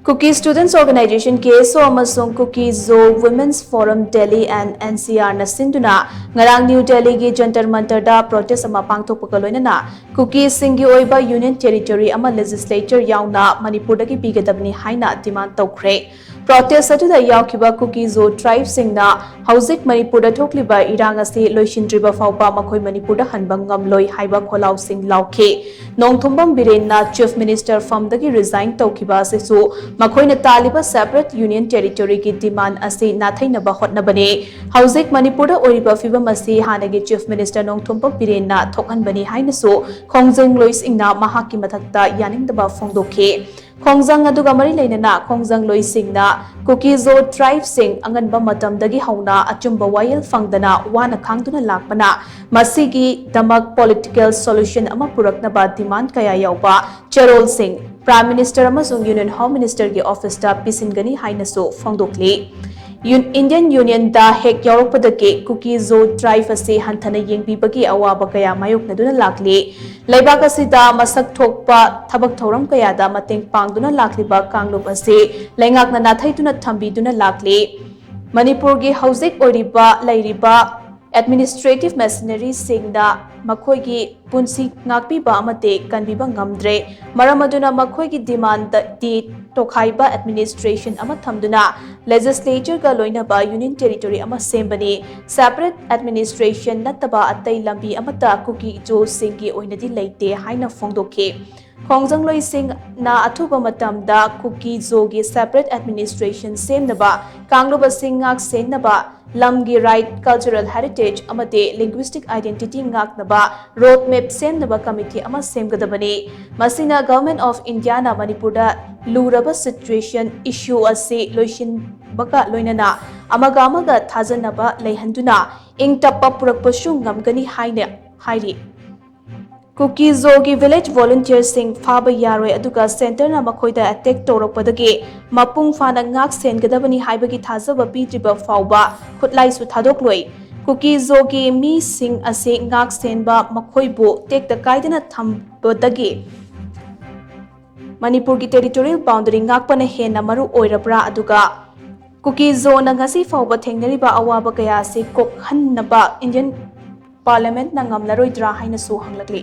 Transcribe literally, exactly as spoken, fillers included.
Kuki Students Organization, K S O, ꯑꯃꯁꯨꯡ Kuki Zo Women's Forum Delhi and N C R ꯅ ꯁꯤꯟꯗꯨꯅ ꯉꯔꯥꯡ new ꯗꯦꯜꯂꯤꯒꯤ Jantar ꯃꯟꯇꯔꯗ protest ꯑꯃ ꯄꯥꯡꯊꯣꯛꯄꯒ ꯂꯣꯏꯅꯅ ꯀꯨꯀꯤꯁꯤꯡꯒꯤ ꯑꯣꯏꯕ ꯌꯨꯅꯤꯌꯟ ꯇꯦꯔꯤꯇꯣꯔꯤ ꯑꯃ ꯂꯦꯖꯤꯁꯂꯦꯆꯔ ꯌꯥꯎꯅ ꯃꯅꯤꯄꯨꯔꯗꯒꯤ ꯄꯤꯒꯗꯕꯅꯤ ꯍꯥꯏꯅ ꯗꯤꯃꯥꯟ ꯇꯧꯈ꯭ꯔꯦ꯫ ꯄ꯭ꯔꯣꯇꯦꯁ ꯑꯗꯨꯗ ꯌꯥꯎꯈꯤꯕ ꯀꯨꯀꯤ ꯖꯣ ꯇ꯭ꯔꯥꯏꯕꯁꯤꯡꯅ ꯍꯧꯖꯤꯛ ꯃꯅꯤꯄꯨꯔꯗ ꯊꯣꯛꯂꯤꯕ ꯏꯔꯥꯡ ꯑꯁꯤ ꯂꯣꯏꯁꯤꯟꯗ꯭ꯔꯤꯕ ꯐꯥꯎꯕ ꯃꯈꯣꯏ ꯃꯅꯤꯄꯨꯔꯗ ꯍꯟꯕ ꯉꯝꯂꯣꯏ ꯍꯥꯏꯕ ꯈꯣꯜꯂꯥꯎꯁꯤꯡ ꯂꯥꯎꯈꯤ꯫ ꯅꯣꯡꯊꯣꯝꯕꯝ ꯕꯤꯔꯦꯟꯅ ꯆꯤꯐ ꯃꯤꯅꯤꯁꯇꯔ ꯐꯝꯗꯒꯤ ꯔꯤꯖꯥꯏꯟ ꯇꯧꯈꯤꯕ ꯑꯁꯤꯁꯨ ꯃꯈꯣꯏꯅ ꯇꯥꯜꯂꯤꯕ ꯁꯦꯄꯔꯦꯠ ꯌꯨꯅꯤꯌꯟ ꯇꯦꯔꯤꯇꯣꯔꯤꯒꯤ ꯗꯤꯃꯥꯟ ꯑꯁꯤ ꯅꯥꯊꯩꯅꯕ ꯍꯣꯠꯅꯕꯅꯤ꯫ ꯍꯧꯖꯤꯛ ꯃꯅꯤꯄꯨꯔꯗ ꯑꯣꯏꯔꯤꯕ ꯐꯤꯕꯝ ꯑꯁꯤ ꯍꯥꯟꯅꯒꯤ ꯆꯤꯐ ꯃꯤꯅꯤꯁꯇꯔ ꯅꯣꯡꯊꯣꯝꯕꯝ ꯕꯤꯔꯦꯟꯅ ꯊꯣꯛꯍꯟꯕꯅꯤ ꯍꯥꯏꯅꯁꯨ ꯈꯣꯡꯖꯪꯂꯣꯏꯁꯤꯡꯅ ꯃꯍꯥꯛꯀꯤ ꯃꯊꯛꯇ ꯌꯥꯅꯤꯡꯗꯕ ꯐꯣꯡꯗꯣꯛꯈꯤ꯫ ꯈꯣꯡꯖꯪ ꯑꯗꯨꯒ ꯃꯔꯤ ꯂꯩꯅꯅ ꯈꯣꯡꯖꯪꯂꯣꯏꯁꯤꯡꯅ ꯀꯨꯀꯤ ꯖꯣ ꯇ꯭ꯔꯥꯏꯕꯁꯤꯡ ꯑꯉꯟꯕ ꯃꯇꯝꯗꯒꯤ ꯍꯧꯅ ꯑꯆꯨꯝꯕ ꯋꯥꯌꯦꯜ ꯐꯪꯗꯅ ꯋꯥꯅ ꯈꯥꯡꯗꯨꯅ ꯂꯥꯛꯄꯅ, ꯃꯁꯤꯒꯤꯗꯃꯛ ꯄꯣꯂꯤꯇꯤꯀꯦꯜ ꯁꯣꯂꯨꯁꯟ ꯑꯃ ꯄꯨꯔꯛꯅꯕ ꯗꯤꯃꯥꯟ ꯀꯌꯥ ꯌꯥꯎꯕ ꯆꯦꯔꯣꯜꯁꯤꯡ ꯄ꯭ꯔꯥꯏꯝ ꯃꯤꯅꯤꯁꯇꯔ ꯑꯃꯁꯨꯡ ꯌꯨꯅꯤꯌꯟ ꯍꯣꯝ ꯃꯤꯅꯤꯁꯇꯔꯒꯤ ꯑꯣꯐꯤꯁꯇ ꯄꯤꯁꯤꯟꯒꯅꯤ ꯍꯥꯏꯅꯁꯨ ꯐꯣꯡꯗꯣꯛꯂꯤ꯫ ꯌꯨꯟ-, ꯏꯟꯗꯤꯌꯟ ꯌꯨꯅꯤꯌꯟꯗ ꯍꯦꯛ ꯌꯥꯎꯔꯛꯄꯗꯒꯤ ꯀꯨꯀꯤ ꯖꯣ ꯇ꯭ꯔꯥꯏꯕ ꯑꯁꯤ ꯍꯟꯊꯅ ꯌꯦꯡꯕꯤꯕꯒꯤ ꯑꯋꯥꯕ ꯀꯌꯥ ꯃꯥꯌꯣꯛꯅꯗꯨꯅ ꯂꯥꯛꯂꯤ꯫ ꯂꯩꯕꯥꯛ ꯑꯁꯤꯗ ꯃꯁꯛ ꯊꯣꯛꯄ ꯊꯕꯛ ꯊꯧꯔꯝ ꯀꯌꯥꯗ ꯃꯇꯦꯡ ꯄꯥꯡꯗꯨꯅ ꯂꯥꯛꯂꯤꯕ ꯀꯥꯡꯂꯨꯞ ꯑꯁꯤ ꯂꯩꯉꯥꯛꯅ ꯅꯥꯊꯩꯗꯨꯅ ꯊꯝꯕꯤꯗꯨꯅ ꯂꯥꯛꯂꯤ꯫ ꯃꯅꯤꯄꯨꯔꯒꯤ ꯍꯧꯖꯤꯛ ꯑꯣꯏꯔꯤꯕ, ꯂꯩꯔꯤꯕ ꯑꯦꯗꯃꯤꯅꯤꯁꯇ꯭ꯔꯦꯇꯤꯚ ꯃꯦꯁꯤꯅꯔꯤꯁꯤꯡꯅ ꯃꯈꯣꯏꯒꯤ ꯄꯨꯟꯁꯤ ꯉꯥꯛꯄꯤꯕ ꯑꯃꯗꯤ ꯀꯟꯕꯤꯕ ꯉꯝꯗ꯭ꯔꯦ꯫ ꯃꯔꯝ ꯑꯗꯨꯅ ꯃꯈꯣꯏꯒꯤ ꯗꯤꯃꯥꯟꯗꯗꯤ ꯇꯣꯈꯥꯏꯕ ꯑꯦꯗꯃꯤꯅꯤꯁꯇ꯭ꯔꯦꯁꯟ ꯑꯃ ꯊꯝꯗꯨꯅ ꯂꯦꯖꯤꯁꯂꯦꯆꯔꯒ ꯂꯣꯏꯅꯕ ꯌꯨꯅꯤꯌꯟ ꯇꯦꯔꯤꯇꯣꯔꯤ ꯑꯃ ꯁꯦꯝꯕꯅꯤ꯫ ꯁꯦꯄꯔꯦꯠ ꯑꯦꯗꯃꯤꯅꯤꯁꯇ꯭ꯔꯦꯁꯟ ꯅꯠꯇꯕ ꯑꯇꯩ ꯂꯝꯕꯤ ꯑꯃꯠꯇ ꯀꯨꯀꯤ ꯖꯣꯁꯤꯡꯒꯤ ꯑꯣꯏꯅꯗꯤ ꯂꯩꯇꯦ ꯍꯥꯏꯅ ꯐꯣꯡꯗꯣꯛꯈꯤ꯫ ꯈꯣꯡꯖꯪꯂꯣꯏꯁꯤꯡꯅ ꯑꯊꯨꯕ ꯃꯇꯝꯗ ꯀꯨꯀꯤ ꯖꯣꯒꯤ ꯁꯦꯄꯔꯦꯠ ꯑꯦꯗꯃꯤꯅꯤꯁꯇ꯭ꯔꯦꯁꯟ ꯁꯦꯝꯅꯕ, ꯀꯥꯡꯂꯨꯞ ꯑꯁꯤ ꯉꯥꯛ ꯁꯦꯟꯅꯕ, ꯂꯝꯒꯤ ꯔꯥꯏꯠ, ꯀꯜꯆꯔꯦꯜ ꯍꯦꯔꯤꯇꯦꯖ ꯑꯃꯗꯤ ꯂꯤꯡꯒ꯭ꯋꯤꯁꯇꯤꯛ ꯑꯥꯏꯗꯦꯟꯇꯤꯇꯤ ꯉꯥꯛꯅꯕ ꯔꯣꯗ ꯃꯦꯞ ꯁꯦꯝꯅꯕ ꯀꯃꯤꯇꯤ ꯑꯃ ꯁꯦꯝꯒꯗꯕꯅꯤ꯫ ꯃꯁꯤꯅ ꯒꯚꯔꯟꯃꯦꯟꯠ ꯑꯣꯐ ꯏꯟꯗꯤꯌꯥꯅ ꯃꯅꯤꯄꯨꯔꯗ ꯂꯨꯔꯕ ꯁꯤꯆꯨꯋꯦꯁꯟ ꯏꯁꯨ ꯑꯁꯤ ꯂꯣꯏꯁꯤꯟꯕꯒ ꯂꯣꯏꯅꯅ ꯑꯃꯒ ꯑꯃꯒ ꯊꯥꯖꯅꯕ ꯂꯩꯍꯟꯗꯨꯅ ꯏꯪ ꯇꯞꯄ ꯄꯨꯔꯛꯄꯁꯨ ꯉꯝꯒꯅꯤ ꯍꯥꯏꯅ ꯍꯥꯏꯔꯤ꯫ ꯀꯨꯀꯤ ꯖꯣꯒꯤ ꯚꯤꯂꯦꯖ ꯚꯣꯂꯨꯟꯇꯤꯌꯔꯁꯤꯡ ꯐꯥꯕ ꯌꯥꯔꯣꯏ, ꯑꯗꯨꯒ ꯁꯦꯟꯇꯔꯅ ꯃꯈꯣꯏꯗ ꯑꯦꯇꯦꯛ ꯇꯧꯔꯛꯄꯗꯒꯤ ꯃꯄꯨꯡ ꯐꯥꯅ ꯉꯥꯛ ꯁꯦꯟꯒꯗꯕꯅꯤ ꯍꯥꯏꯕꯒꯤ ꯊꯥꯖꯕ ꯄꯤꯗ꯭ꯔꯤꯕ ꯐꯥꯎꯕ ꯈꯨꯠꯂꯥꯏꯁꯨ ꯊꯥꯗꯣꯛꯂꯣꯏ꯫ ꯀꯨꯀꯤ ꯖꯣꯒꯤ ꯃꯤꯁꯤꯡ ꯑꯁꯤ ꯉꯥꯛ ꯁꯦꯟꯕ, ꯃꯈꯣꯏꯕꯨ ꯇꯦꯛꯇ ꯀꯥꯏꯗꯅ ꯊꯝꯕꯗꯒꯤ ꯃꯅꯤꯄꯨꯔꯒꯤ territorial boundary ꯉꯥꯛꯄꯅ ꯍꯦꯟꯅ ꯃꯔꯨ ꯑꯣꯏꯔꯕ꯭ꯔꯥ? ꯑꯗꯨꯒ ꯀꯨꯀꯤ ꯖꯣꯅ ꯉꯁꯤ ꯐꯥꯎꯕ ꯊꯦꯡꯅꯔꯤꯕ ꯑꯋꯥꯕ ꯀꯌꯥ ꯑꯁꯤ ꯀꯣꯛꯍꯟꯅꯕ Indian Parliamentꯅ ꯉꯝꯂꯔꯣꯏꯗ꯭ꯔꯥ ꯍꯥꯏꯅꯁꯨ ꯍꯪꯂꯛꯂꯤ꯫